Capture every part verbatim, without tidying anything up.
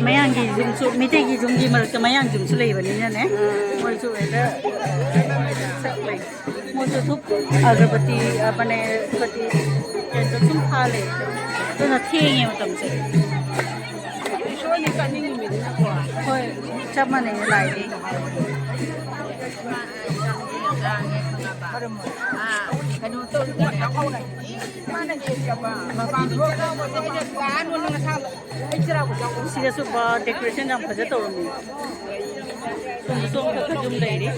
ꯃꯌꯥꯡꯒꯤ ꯌꯨꯝꯁꯨ, ꯃꯤꯇꯩꯒꯤ ꯌꯨꯝꯒꯤ ꯃꯔꯛꯇ ꯃꯌꯥꯡ ꯌꯨꯝꯁꯨ ꯂꯩꯕꯅꯤꯅꯅꯦ, ꯃꯣꯏꯁꯨ ꯍꯦꯛꯇ ꯆꯠꯂꯦ꯫ ꯃꯣꯏꯁꯨ ꯙꯨꯞ ꯑꯒꯔꯕꯇꯤ, ꯑ, ꯃꯅꯦ, ꯑꯒꯔꯕꯇꯤ ꯀꯩꯅꯣ ꯁꯨꯝ ꯊꯥꯜꯂꯦ꯫ ꯑꯗꯨꯅ ꯊꯦꯡꯉꯦ ꯃꯇꯝꯁꯦ꯫ ꯏꯁꯣꯔꯅꯤ ꯆꯠꯅꯤꯡꯉꯤꯃꯤꯗꯅꯀꯣ꯫ ꯍꯣꯏ, ꯆꯞ ꯃꯥꯟꯅꯩ ꯂꯥꯏꯗꯤ꯫ ꯀꯩꯅꯣ ꯇꯧꯔꯤꯗꯅ꯫ ꯃꯥꯅ ꯌꯦꯡꯖꯕ ꯃꯄꯥꯟ ꯊꯣꯛꯑꯒ ꯃꯁꯥ ꯁꯤꯗꯁꯨ ꯕꯥ-, decoration ꯌꯥꯝ ꯐꯖ ꯇꯧꯔꯝꯃꯤ꯫ ꯁꯣꯝꯗꯁꯨ ꯑꯃꯈꯛ ꯌꯨꯝ ꯂꯩꯔꯤ꯫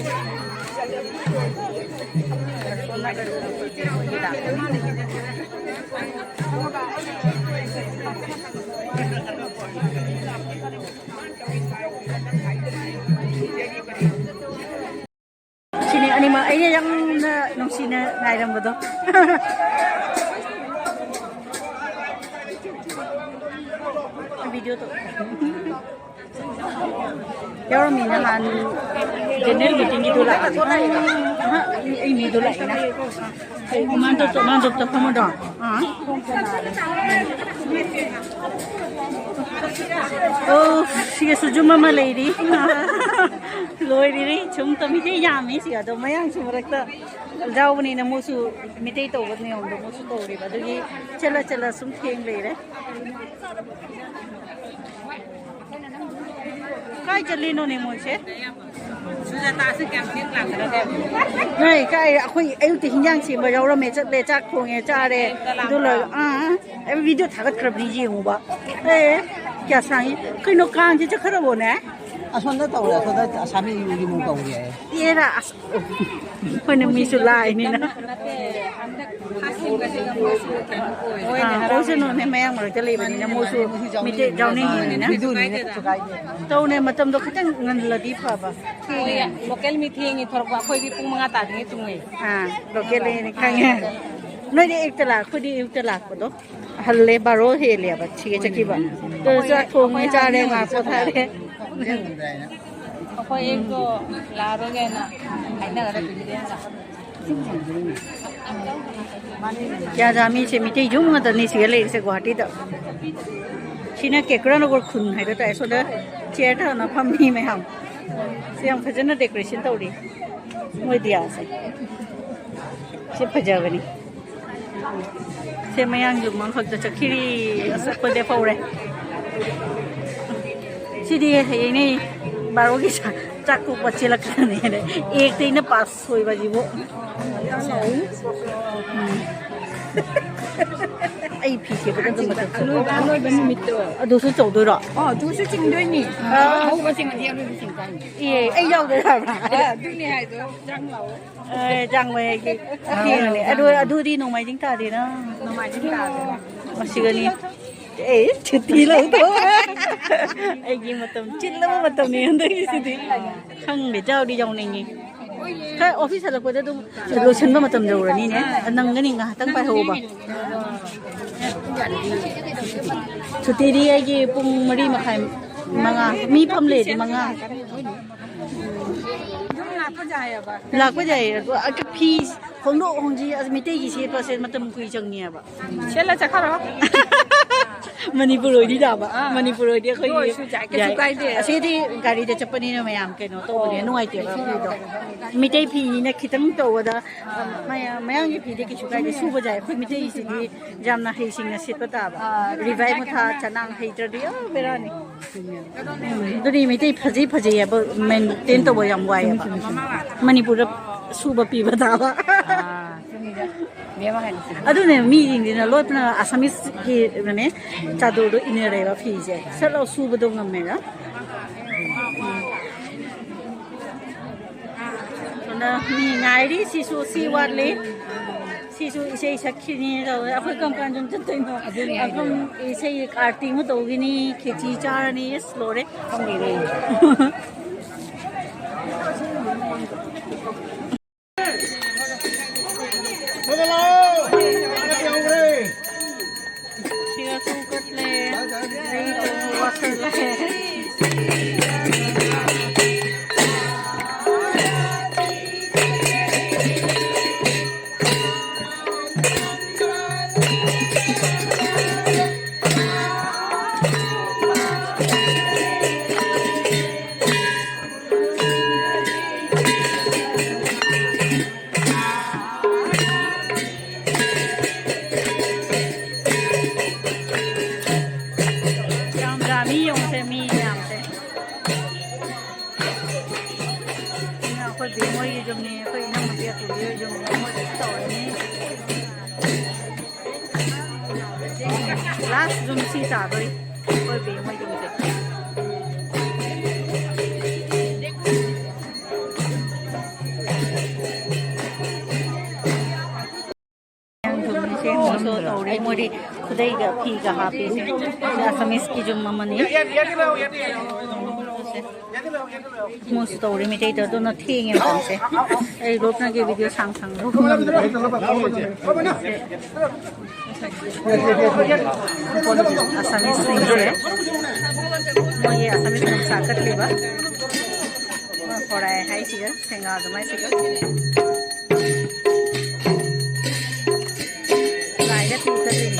ꯁꯤꯅꯤ ꯑꯅꯤꯃꯛ ꯑꯩꯅ ꯌꯥꯝꯅ ꯅꯨꯡꯁꯤꯅ ꯉꯥꯏꯔꯝꯕꯗꯣ꯫ ꯚꯤꯗꯤꯑꯣ ꯇꯧ꯫ ꯌꯥꯎꯔꯝꯃꯤ ꯅꯍꯥꯟ general meeting ꯒꯤꯗꯨ ꯂꯥꯛꯑꯝꯃꯤ꯫ ꯑꯍ, ꯑꯩ ꯃꯤꯗꯨ ꯂꯥꯛꯏꯅ꯫ ꯃꯥꯟꯗꯣꯞꯇ, ꯃꯥꯟꯗꯣꯞꯇ ꯐꯝꯕꯗꯣ꯫ ꯑꯥ꯫ ꯑꯣ, ꯁꯤꯒꯁꯨ ꯌꯨꯝ ꯑꯃ ꯂꯩꯔꯤ꯫ ꯂꯣꯏꯔꯤꯔꯤ꯫ ꯁꯨꯝ ꯇꯝꯃꯤꯁꯦ ꯌꯥꯝꯃꯤ ꯁꯤꯒ꯫ ꯑꯗꯣ ꯃꯌꯥꯡꯁꯨ ꯃꯔꯛꯇ ꯌꯥꯎꯕꯅꯤꯅ ꯃꯣꯏꯁꯨ ꯃꯤꯇꯩ ꯇꯧꯕ ꯅꯤꯌꯣꯝꯗꯣ ꯃꯣꯏꯁꯨ ꯇꯧꯔꯤꯕ꯫ ꯑꯗꯨꯒꯤ ꯆꯠꯂ ꯆꯠꯂ ꯁꯨꯝ ꯊꯦꯡ ꯂꯩꯔꯦ꯫ ꯀꯥꯏ ꯆꯠꯂꯤꯅꯣꯅꯦ ꯃꯣꯏꯁꯦ? ꯁꯨꯖꯥꯇꯥꯁꯦ ꯀꯌꯥꯝ ꯊꯦꯡ ꯂꯥꯛꯀꯗꯒꯦ? ꯅꯣꯏ ꯀꯥꯏ, ꯑꯩꯈꯣꯏ ꯑꯌꯨꯛꯇ ꯍꯤꯟꯖꯥꯡ ꯁꯦꯝꯕ ꯌꯥꯎꯔꯝꯃꯦ, ꯆꯠꯂꯦ, ꯆꯥꯛ ꯊꯣꯡꯉꯦ, ꯆꯥꯔꯦ꯫ ꯑꯗꯨ ꯂꯣꯏꯔꯒ, ꯑꯥ, ꯑꯥ, ꯑꯩ ꯚꯤꯗꯤꯑꯣ ꯊꯥꯒꯠꯈ꯭ꯔꯕꯅꯤ, ꯌꯦꯡꯉꯨꯕ꯫ ꯑꯦ, ꯀꯌꯥ ꯁꯥꯡꯉꯤ? ꯀꯩꯅꯣ, ꯀꯥꯡꯁꯦ ꯆꯠꯈ꯭ꯔꯕꯣꯅꯦ? ꯑꯁꯣꯝꯗ ꯇꯧꯔꯦ, ꯑꯁꯣꯝꯗ ꯑꯁꯥꯃꯤ ꯌꯨꯝꯒꯤ ꯃꯨꯛ ꯇꯧꯔꯦ꯫ ꯑꯦꯔꯥ, ꯑꯁ, ꯑꯩꯈꯣꯏꯅ ꯃꯤꯁꯨ ꯂꯥꯛꯏꯅꯤꯅ꯫ ꯅꯠꯇꯦ, ꯍꯟꯗꯛ ꯐꯥꯁꯤꯡꯒꯁꯤꯒ ꯃꯣꯏꯁꯨ ꯀꯩꯅꯣ ꯑꯣꯏ꯫ ꯑꯥ, ꯑꯣꯏꯁꯅꯨꯅꯦ, ꯃꯌꯥꯡ ꯃꯔꯛꯇ ꯂꯩꯕꯅꯤꯅ ꯃꯣꯏꯁꯨ ꯃꯤꯇꯩ ꯌꯥꯎꯅꯤꯡꯉꯤꯅꯤꯅ꯫ ꯚꯤꯗꯤꯑꯣꯅꯤꯅ ꯀꯩꯁꯨ ꯀꯥꯏꯗꯦ꯫ ꯇꯧꯅꯦ, ꯃꯇꯝꯗꯣ ꯈꯤꯇꯪ ꯉꯜꯂꯗꯤ ꯐꯕ꯫ ꯍꯣꯏ, ꯊꯦꯡꯉꯦ꯫ ꯂꯣꯀꯦꯜ ꯃꯤ ꯊꯦꯡꯉꯤ ꯊꯣꯔꯛꯄ, ꯑꯩꯈꯣꯏꯗꯤ ꯄꯨꯡ ꯃꯉꯥ ꯇꯥꯗ꯭ꯔꯤꯉꯩ ꯇꯨꯝꯃꯦ꯫ ꯑꯥ, ꯂꯣꯀꯦꯜ ꯃꯤꯅꯤ ꯈꯪꯉꯦ꯫ ꯅꯣꯏꯗꯤ ꯑꯌꯨꯛꯇ ꯂꯥꯛ-, ꯑꯩꯈꯣꯏꯗꯤ ꯑꯌꯨꯛꯇ ꯂꯥꯛꯄꯗꯣ ꯍꯜꯂꯦ, ꯕꯥꯔꯣ ꯍꯦꯜꯂꯦꯕ ꯁꯤꯒ ꯆꯠꯈꯤꯕ꯫ ꯑꯗꯨ ꯆꯥꯛ ꯊꯣꯡꯉꯦ, ꯆꯥꯔꯦ, ꯉꯥꯏꯍꯥꯛ ꯄꯣꯊꯥꯔꯦ꯫ ꯑꯩꯈꯣꯏ ꯑꯌꯨꯛꯇꯣ ꯂꯥꯛꯑꯔꯣꯏꯒꯦꯅ ꯍꯥꯏꯅꯔꯒ ꯇꯨꯝꯗꯦ꯫ ꯀꯌꯥ ꯃꯤꯁꯦ ꯃꯤꯇꯩ ꯌꯨꯝ ꯉꯥꯛꯇꯅꯤ ꯁꯤꯗ ꯂꯩꯔꯤꯁꯦ ꯒꯨꯍꯥꯇꯤꯗ꯫ ꯁꯤꯅ ꯀꯦꯀ꯭ꯔꯥꯅꯒꯔ ꯈꯨꯟ ꯍꯥꯏꯕ ꯇꯥꯏ꯫ ꯁꯣꯝꯗ ꯆꯤꯌꯔ ꯊꯥꯅ ꯐꯝꯃꯤ ꯃꯌꯥꯝ꯫ ꯁꯤ ꯌꯥꯝ ꯐꯖꯅ ꯗꯦꯀꯣꯔꯦꯁꯟ ꯇꯧꯔꯤ꯫ ꯃꯣꯏ ꯗꯤꯌꯥꯁꯦ꯫ ꯁꯤ ꯐꯖꯕꯅꯤ꯫ ꯁꯦ ꯃꯌꯥꯡꯁꯨ ꯃꯈꯛꯇ ꯆꯠꯈꯤꯔꯤ꯫ ꯑꯁ ꯑꯩꯈꯣꯏꯗꯤ ꯐꯧꯔꯦ꯫ ꯁꯤꯗꯤ ꯍꯌꯦꯡꯅꯦ ꯕꯥꯔꯣꯒꯤ ꯆꯥ-, ꯆꯥꯛ ꯇꯣꯛꯄ ꯆꯦꯜꯂꯛꯀꯗꯕꯅꯤ ꯍꯥꯏꯅ꯫ ꯑꯦꯛꯇꯩꯅ ꯄꯥꯁ ꯁꯣꯏꯕꯁꯤꯕꯨ꯫ ꯎꯝ꯫ ꯑꯩ ꯐꯤ ꯁꯦꯠꯄꯗ ꯑꯗꯨꯝ ꯃꯇꯝ ꯑꯅꯣꯏꯕ, ꯑꯅꯣꯏꯕ ꯅꯨꯃꯤꯠꯇꯣ꯫ ꯑꯗꯨꯁꯨ ꯇꯧꯗꯣꯏꯔꯣ? ꯑꯣ, ꯑꯗꯨꯁꯨ ꯆꯤꯡꯗꯣꯏꯅꯤ꯫ ꯑꯥ꯫ ꯑꯍꯧꯕ ꯆꯤꯡꯉꯗꯤ ꯑꯔꯣꯏꯕ ꯆꯤꯡ ꯇꯥꯏꯅꯤ꯫ ꯑꯦ, ꯑꯩ ꯌꯥꯎꯗꯣꯏ ꯍꯥꯏꯕ? ꯑꯥ, ꯑꯗꯨꯅꯦ ꯍꯥꯏꯗꯣ, ꯆꯥꯡ ꯂꯥꯛꯑꯣ꯫ ꯑꯦ, ꯆꯥꯡ ꯃꯌꯥꯏꯒꯤ ꯊꯦꯡꯉꯅꯤ꯫ ꯑꯗꯨ, ꯑꯗꯨꯗꯤ ꯅꯣꯡꯃꯥꯏꯖꯤꯡ ꯇꯥꯗꯦꯅ꯫ ꯅꯣꯡꯃꯥꯏꯖꯤꯡ ꯇꯥꯗꯦ꯫ ꯃꯁꯤꯒꯅꯤ꯫ ꯑꯦ, ꯁꯨꯇꯤ ꯂꯧꯊꯣꯛꯑꯣ꯫ ꯑꯩꯒꯤ ꯃꯇꯝ ꯆꯤꯜꯂꯕ ꯃꯇꯝꯅꯤ ꯍꯟꯗꯛꯀꯤꯁꯤꯗꯤ꯫ ꯈꯪꯗꯦ, ꯌꯥꯎꯗꯤ ꯌꯥꯎꯅꯤꯡꯉꯤ꯫ ꯈꯔ ꯑꯣꯐꯤꯁ ꯍꯜꯂꯛꯄꯗ ꯑꯗꯨꯝ ꯂꯣꯏꯁꯤꯟꯕ ꯃꯇꯝ ꯌꯧꯔꯅꯤꯅꯦ꯫ ꯅꯪꯒꯅꯤ, ꯉꯥꯏꯍꯥꯛꯇꯪ ꯄꯥꯏꯍꯧꯕ꯫ ꯁꯨꯇꯤꯗꯤ ꯑꯩꯒꯤ ꯄꯨꯡ ꯃꯔꯤ ꯃꯈꯥꯏ, ꯃꯉꯥ꯫ ꯃꯤ ꯐꯝ ꯂꯩꯔꯗꯤ ꯃꯉꯥ꯫ ꯑꯗꯨꯝ ꯂꯥꯛꯄ ꯌꯥꯏꯌꯦꯕ꯫ ꯂꯥꯛꯄ ꯌꯥꯏꯌꯦ꯫ ꯑꯗꯣ ꯑ, ꯐꯤ ꯍꯣꯡꯗꯣꯛ ꯍꯣꯡꯖꯤꯟ, ꯑꯁ, ꯃꯤꯇꯩꯒꯤ ꯁꯦꯠꯄꯁꯦ ꯃꯇꯝ ꯀꯨꯏ ꯆꯪꯉꯦꯕ꯫ ꯁꯦꯠꯂ ꯆꯠꯈ꯭ꯔꯣ꯫ ꯃꯅꯤꯄꯨꯔ ꯑꯣꯏꯗꯤ ꯌꯥꯕ꯫ ꯑꯥ꯫ ꯃꯅꯤꯄꯨꯔ ꯑꯣꯏꯗꯤ ꯑꯩꯈꯣꯏꯒꯤ ꯑꯗꯨ ꯑꯣꯏꯔꯁꯨ ꯌꯥꯏ, ꯀꯩꯁꯨ ꯌꯥꯏ꯫ ꯀꯥꯏꯗꯦ꯫ ꯑꯁꯤꯗꯤ ꯒꯥꯔꯤꯗ ꯆꯠꯄꯅꯤꯅ ꯃꯌꯥꯝ ꯀꯩꯅꯣ ꯇꯧꯕꯅꯦ, ꯑꯣ꯫ ꯅꯨꯡꯉꯥꯏꯇꯦꯕ ꯐꯤꯗꯣ꯫ ꯃꯤꯇꯩ ꯐꯤꯅꯤꯅ ꯈꯤꯇꯪ ꯇꯧꯕꯗ, ꯑꯥ꯫ ꯃꯌꯥꯝ, ꯃꯌꯥꯝꯒꯤ ꯐꯤꯗꯤ ꯀꯩꯁꯨ ꯀꯥꯏꯗꯦ, ꯁꯨꯕ ꯌꯥꯏ꯫ ꯑꯩꯈꯣꯏ ꯃꯤꯇꯩꯒꯤꯁꯤꯗꯤ ꯌꯥꯝꯅ ꯍꯩꯁꯤꯡꯅ ꯁꯦꯠꯄ ꯇꯥꯕ꯫ ꯑꯥ, ꯔꯤꯚꯥꯏ ꯃꯊꯥ ꯆꯅꯥꯡ ꯍꯩꯇ꯭ꯔꯗꯤ, ꯑꯥ, ꯕꯦꯔꯥꯅꯤ꯫ ꯎꯝ, ꯑꯗꯨꯅꯤ ꯃꯩꯇꯩ ꯐꯖꯩ ꯐꯖꯩ ꯍꯥꯏꯕ ꯃꯦꯟꯇꯦꯟ ꯇꯧꯕ ꯌꯥꯝ ꯋꯥꯏꯑꯦꯕ꯫ ꯆꯨꯝꯃꯤ, ꯆꯨꯝꯃꯤ, ꯆꯨꯝꯃꯤ꯫ ꯃꯅꯤꯄꯨꯔꯗ ꯁꯨꯕ ꯄꯤꯕ ꯇꯥꯕ꯫ ꯑꯥ, ꯆꯨꯝꯃꯤꯗ꯫ ꯃꯦꯝ ꯍꯥꯏꯅ ꯆꯨꯝꯃꯤ꯫ ꯑꯗꯨꯅꯦ ꯃꯤꯁꯤꯡꯁꯤꯅ ꯂꯣꯠꯅ ꯑꯁꯥꯃꯤꯁꯀꯤꯅꯦ ꯆꯥꯗꯣꯔꯗꯣ ꯏꯟꯅꯔꯦꯕ ꯐꯤꯁꯦ꯫ ꯁꯠ ꯂꯥꯎ ꯁꯨꯕꯗꯣ ꯉꯝꯃꯦꯅ꯫ ꯁꯣꯝꯗ ꯃꯤ ꯉꯥꯏꯔꯤ, ꯁꯤꯁꯨ ꯁꯤ ꯋꯥꯠꯂꯤ꯫ ꯁꯤꯁꯨ ꯏꯁꯩ ꯁꯛꯈꯤꯅꯤ ꯇꯧꯋꯦ꯫ ꯑꯩꯈꯣꯏ ꯀꯔꯝ ꯀꯥꯟꯗ ꯌꯨꯝ ꯆꯠꯇꯣꯏꯅꯣ? ꯑꯗꯨꯅꯦ ꯍꯥꯏꯁꯦ꯫ ꯑꯩꯈꯣꯏ ꯏꯁꯩ ꯑꯥꯔꯇꯤ ꯑꯃ ꯇꯧꯈꯤꯅꯤ, ꯈꯦꯆꯤ ꯆꯥꯔꯅꯤ, ꯑꯁ ꯂꯣꯏꯔꯦ꯫ ꯈꯪꯗꯦꯅꯦ꯫ ꯁꯤꯒ ꯀꯣꯛ ꯀꯞꯂꯦ꯫ ꯑꯩ ꯋꯥꯁꯜꯂꯦ꯫ ꯃꯤ ꯌꯦꯡꯉꯨꯁꯦ, ꯃꯤ ꯃꯌꯥꯝꯁꯦ꯫ ꯁꯤꯅ ꯑꯩꯈꯣꯏ ꯕꯦꯝ ꯍꯣꯏꯒꯤ ꯌꯨꯝꯅꯤ, ꯑꯩꯈꯣꯏ ꯏꯅꯝꯃ ꯕꯦꯝ ꯑꯇꯣꯝꯕꯤ ꯍꯣꯏ ꯌꯨꯝꯅꯤ, ꯃꯣꯏꯗꯁꯨ ꯇꯧꯔꯅꯤ꯫ ꯂꯥꯁ ꯌꯨꯝ ꯁꯤ ꯇꯥꯗꯣꯏ, ꯑꯩꯈꯣꯏ ꯕꯦꯝ ꯍꯣꯏ ꯌꯨꯝꯁꯦ꯫ ꯃꯣꯏꯁꯨ ꯇꯧꯔꯤ, ꯃꯣꯏꯗꯤ ꯈꯨꯗꯩꯒ ꯐꯤꯒ ꯍꯥꯞꯄꯤꯁꯦ꯫ ꯑꯁꯥꯃꯤꯁꯀꯤ ꯌꯨꯝ ꯑꯃꯅꯤ꯫ ꯃꯣꯏꯁꯨ ꯇꯧꯔꯤ ꯃꯤꯇꯩꯗ, ꯑꯗꯨꯅ ꯊꯦꯡꯉꯦ ꯃꯇꯝꯁꯦ꯫ ꯑꯩ ꯂꯣꯞꯅꯒꯦ ꯚꯤꯗꯤꯑꯣ ꯁꯥꯡ ꯁꯥꯡ ꯂꯧꯕ ꯉꯝꯗ꯭ꯔꯦ꯫ ꯑꯁꯥꯃꯤꯁꯁꯤꯡꯁꯦ, ꯃꯣꯏꯒꯤ ꯑꯁꯥꯃꯤꯁ ꯅꯨꯡꯁꯥ ꯀꯠꯂꯤꯕ꯫ ꯃꯣꯏ ꯈꯣꯔꯥꯏ ꯍꯥꯏꯁꯤꯒ ꯁꯦꯡꯒꯥ ꯑꯗꯨꯃꯥꯏꯁꯤꯒ꯫ ꯂꯥꯏꯗ ꯄꯤꯒꯗꯣꯏꯅꯤ꯫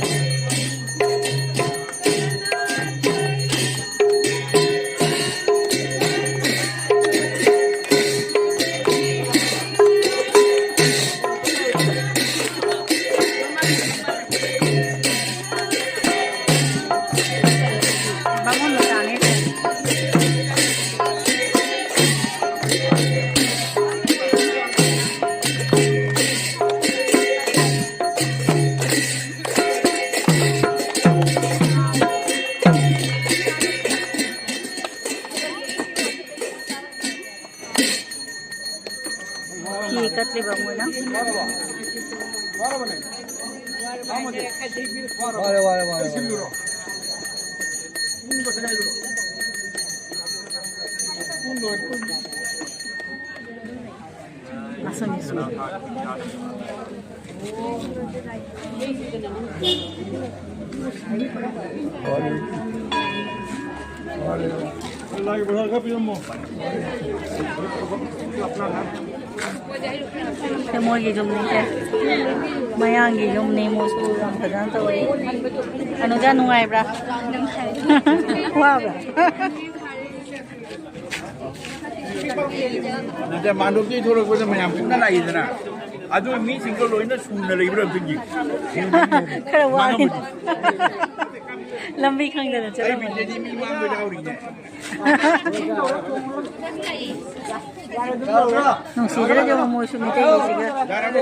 ꯕꯥꯃꯣꯟ ꯃꯆꯥꯅꯤ꯫ ꯐꯤ ꯀꯠꯂꯤꯕ ꯃꯣꯏꯅ꯫ ꯋꯥꯔꯦ, ꯋꯥꯔꯦ, ꯋꯥꯔꯦ, ꯋꯥꯔꯦ꯫ ꯑꯁꯨꯝ, ꯑꯁꯨꯝ꯫ ꯁꯦ ꯃꯣꯏꯒꯤ ꯌꯨꯝꯅꯤ ꯁꯦ꯫ ꯃꯌꯥꯡꯒꯤ ꯌꯨꯝꯅꯤ, ꯃꯣꯏꯁꯨ ꯌꯥꯝ ꯐꯖꯅ ꯇꯧꯋꯤ꯫ ꯑꯅꯨꯖꯥ, ꯅꯨꯡꯉꯥꯏꯕ꯭ꯔꯥ? ꯋꯥꯕ꯭ꯔꯥ? ꯅꯠꯇꯦ, ꯃꯥꯟꯗꯣꯞꯇꯒꯤ ꯊꯣꯛꯂꯛꯄꯗ ꯃꯌꯥꯝ ꯄꯨꯟꯅ ꯂꯥꯛꯏꯗꯅ꯫ ꯑꯗꯨ ꯃꯤꯁꯤꯡꯗꯣ ꯂꯣꯏꯅ ꯁꯨꯅ ꯂꯩꯕ꯭ꯔꯥ ꯑꯝꯇ ꯌꯦꯡ꯫ ꯈꯔ ꯋꯥꯔꯦ꯫ ꯃꯥꯡꯉꯝꯃꯗꯤ꯫ ꯂꯝꯕꯤ ꯈꯪꯗꯅ ꯑꯩ ꯆꯠꯂꯝꯃꯅꯤ꯫ ꯃꯤꯠꯇꯗꯤ ꯃꯤ ꯃꯥꯡꯕ ꯌꯥꯎꯔꯤꯅꯦ꯫ ꯅꯨꯡꯁꯤꯗ꯭ꯔꯗꯤ ꯑꯃꯨꯛ ꯃꯣꯏꯁꯨ ꯃꯤꯇꯩꯁꯤꯒ꯫ ꯌꯥꯔꯦ,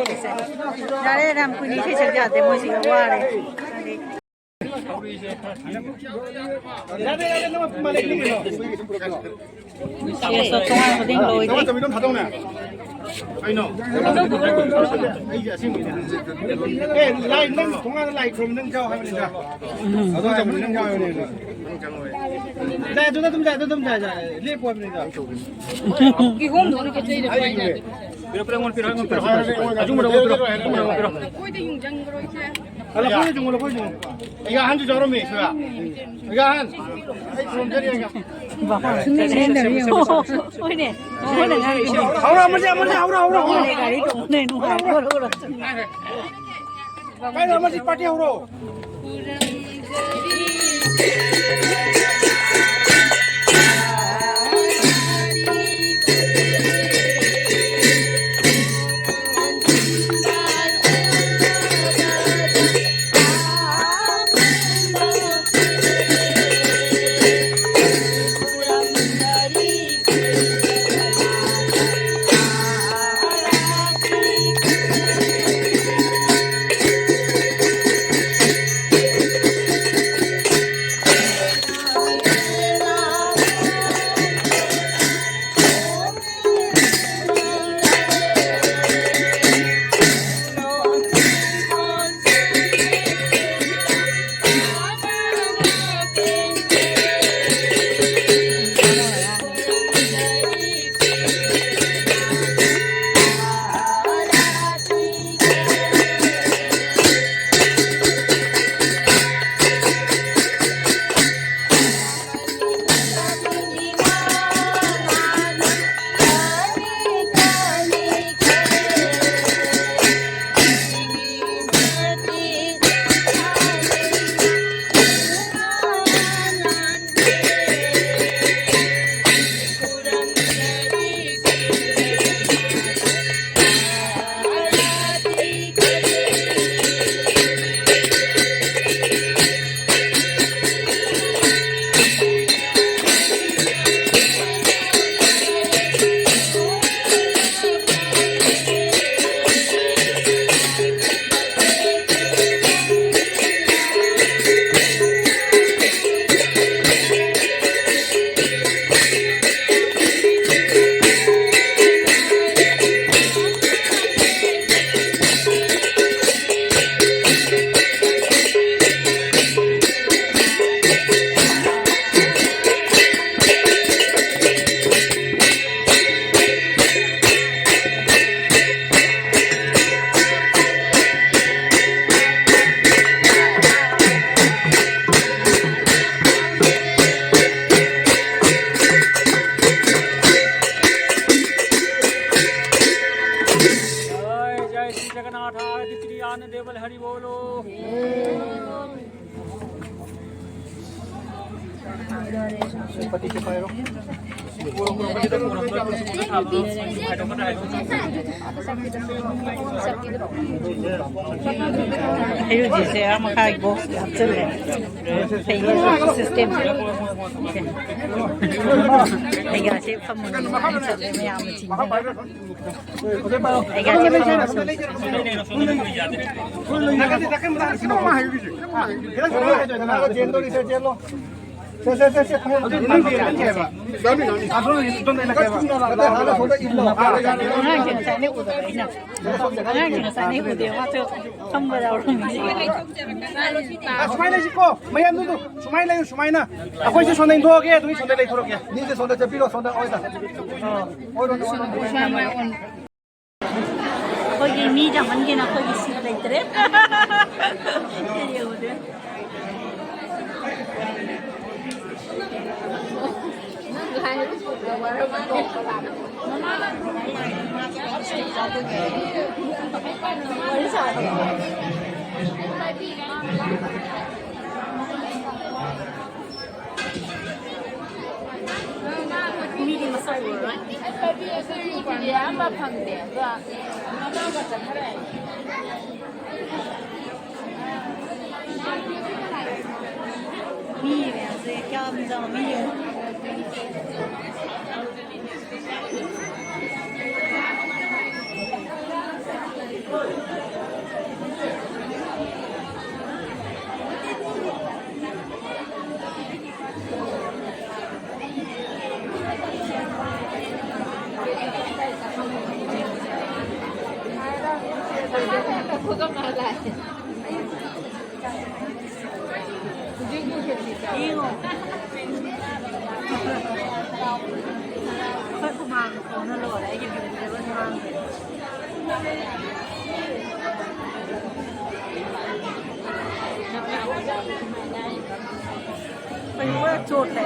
ꯌꯥꯔꯦ, ꯌꯥꯝ ꯀꯨꯏꯅ ꯏꯁꯩ ꯁꯛ ꯌꯥꯗꯦ, ꯃꯣꯏꯁꯤꯒ ꯋꯥꯔꯦ꯫ ꯁꯦꯁꯇꯣ ꯊꯣꯡꯒꯥꯟ ꯈꯨꯗꯤꯡ ꯂꯣꯏꯗ꯭ꯔꯤ꯫ ꯀꯩꯅꯣ? ꯑꯦ, ꯂꯥꯏ, ꯅꯪ ꯊꯣꯡꯒꯥꯟꯗ ꯂꯥꯏ ꯈꯨꯔꯨꯝ, ꯅꯪ ꯌꯥꯎ ꯍꯥꯏꯕꯅꯤꯗ꯫ ꯑꯗꯨ ꯍꯥꯏꯕꯅꯤ, ꯅꯪ ꯌꯥꯎ ꯍꯥꯏꯕꯅꯤ꯫ ꯂꯥꯏ ꯑꯗꯨꯗ ꯑꯗꯨꯝ ꯂꯥꯏ, ꯑꯗꯨ ꯑꯗꯨꯝ ꯂꯥꯏ, ꯂꯥꯏ, ꯂꯦꯞꯄꯣ ꯍꯥꯏꯕꯅꯤꯗ꯫ ꯀꯤꯍꯣꯝꯗꯨꯅ ꯄꯣꯠ ꯆꯩꯗꯣ ꯄꯤꯔꯛꯑꯣ, ꯄꯤꯔꯛꯑꯣ, ꯑꯩꯉꯣꯟꯗ ꯄꯤꯔꯛꯑꯣ, ꯑꯩꯉꯣꯟꯗ ꯄꯤꯔꯛꯑꯣ꯫ ꯑꯩꯉꯣꯟꯗ ꯄꯤꯔꯛꯑꯣ꯫ ꯑꯩꯈꯣꯏꯗ ꯌꯨꯡꯖꯟꯈ꯭ꯔꯣ ꯏꯆꯦ꯫ ꯂꯐꯣꯏꯗꯣ ꯆꯨꯝꯃꯣ, ꯂꯐꯣꯏꯗꯣ꯫ ꯑꯩꯒ ꯑꯍꯟꯁꯨ ꯌꯥꯎꯔꯝꯃꯤ ꯁꯤꯗ꯫ ꯑꯩꯒ ꯑꯍꯟ꯫ ꯑꯩ ꯈꯨꯔꯨꯝꯖꯔꯤ ꯑꯩꯒ꯫ ꯍꯣꯏꯅꯦ꯫ ꯍꯧꯔꯣ, ꯑꯃꯁꯦ, ꯑꯃꯁꯦ, ꯍꯧꯔꯣ, ꯍꯧꯔꯣ, ꯍꯧꯔꯣ꯫ ꯒꯥꯔꯤ ꯇꯣꯡꯉꯦ, ꯅꯨꯡꯉꯥꯏ꯫ ꯍꯧꯔꯣ, ꯍꯧꯔꯣ꯫ ꯀꯥꯏꯗ ꯑꯃꯁꯤ ꯄꯥꯔꯇꯤ ꯍꯧꯔꯣ꯫ ꯍꯩꯔꯨꯗꯤꯁꯦ ꯑꯥ ꯃꯈꯥꯒꯤ ꯕꯣꯛꯁꯇ ꯍꯥꯞꯆꯜꯂꯦ꯫ ꯐꯩꯌꯦ ꯁꯤꯁꯇꯦꯝꯁꯦ꯫ ꯑꯩꯒꯁꯦ ꯐꯝꯃꯒ ꯆꯠꯂꯦ ꯃꯌꯥꯝ ꯃꯆꯤꯟꯅ꯫ ꯑꯩꯒꯁꯦ ꯐꯝꯃꯒ ꯆꯠꯂꯦ꯫ ꯑꯉꯥꯡꯁꯦ ꯉꯁꯥꯏꯅ ꯎꯗꯕ ꯑꯩꯅ꯫ ꯑꯉꯥꯡꯁꯦ ꯉꯁꯥꯏꯅ ꯎꯗꯦ, ꯃꯥꯁꯨ ꯐꯝꯕ ꯌꯥꯎꯔꯝꯃꯤ꯫ ꯑ, ꯁꯨꯃꯥꯏꯅ ꯂꯩꯁꯤꯀꯣ, ꯃꯌꯥꯝꯗꯨ ꯁꯨꯃꯥꯏꯅ ꯂꯩꯌꯨ, ꯁꯨꯃꯥꯏꯅ꯫ ꯑꯩꯈꯣꯏꯁꯦ ꯁꯣꯝꯗ ꯏꯟꯊꯣꯛꯑꯒꯦ, ꯑꯗꯨꯒꯤ ꯁꯣꯝꯗ ꯂꯩꯊꯣꯔꯛꯀꯦ꯫ ꯃꯤꯁꯦ ꯁꯣꯝꯗ ꯆꯠꯄꯤꯔꯣ, ꯁꯣꯝꯗ ꯑꯣꯏꯗ꯫ ꯑꯣꯏꯔꯣ, ꯑꯣꯏꯔꯣ, ꯑꯣꯏꯔꯣ꯫ ꯑꯩꯈꯣꯏꯒꯤ ꯃꯤ ꯌꯥꯝꯃꯟꯒꯦꯅ ꯑꯩꯈꯣꯏꯒꯤ ꯁꯤꯠ ꯂꯩꯇ꯭ꯔꯦ꯫ ꯌꯦꯡꯉꯨꯗꯦ꯫ ꯃꯤꯗꯤ ꯃꯁꯛ ꯎꯔꯔꯣꯏ꯫ ꯃꯤ ꯃꯌꯥꯝꯁꯦ ꯀꯌꯥꯝ ꯌꯥꯝꯃꯤ ꯌꯦꯡꯉꯨ꯫ ꯑꯩꯈꯣꯏ ꯍꯨꯃꯥꯡ ꯁꯧꯅ ꯂꯣꯏꯔꯦ, ꯑꯩꯒꯤ ꯕꯤꯕꯨꯗ ꯂꯣꯏ ꯃꯥꯡꯈ꯭ꯔꯦ꯫ ꯑꯩꯈꯣꯏ ꯄꯨꯔꯥ ꯆꯣꯠꯂꯦ꯫